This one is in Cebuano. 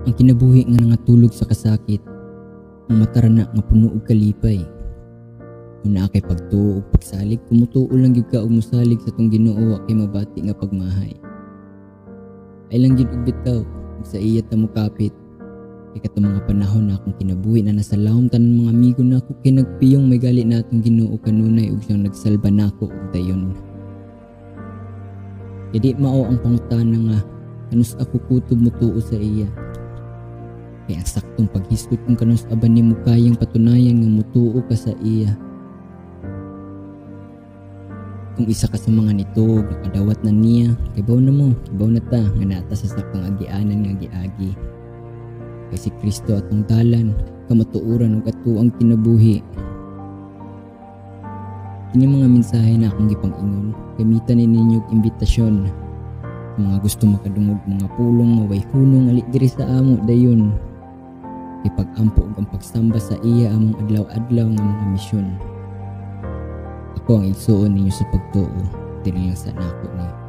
Ang kinabuhi nga nangatulog sa kasakit, ang matarana nga puno og kalipay. Kung naa kay pagtuo ug pagsalig, kung mutuo lang gyud ka og mosalig sa atong Ginoo, wa kay mabati nga pagmahay. Ay lang gyud og bitaw ug sa iya ta mokapit. Kay katong mga panahon na akong kinabuhi na nasa lawom, tanan mga amigo nako kay nagpiyong, may gali natong Ginoo kanunay ug siyang nagsalba nako og dayon. Kay di mao ang pangutana nga kanus ako kutob motuo sa iya. Kay ang saktong paghisgot kung kanus ba nimo kayang patunayan nga motuo ka sa iya. Kung isa ka sa mga nito nakadawat na niya, kibaw na mo, kibaw na ta nga naa ta sa saktong agianan nga giagi. Kay si Kristo atong dalan, kamatuoran ug atoang kinabuhi. Kini mga mensahe na akong gipang-ingon, gamitan ni ninyo og imbitasyon. Sa mga gusto makadungog mga pulong nga way hunong, ali diri sa amo dayon. Kay pag-ampo ug ang pagsamba sa iya among adlaw-adlaw nga mga misyon. Ako ang igsuon ninyo sa pagtuo, dili lang sa nako ni.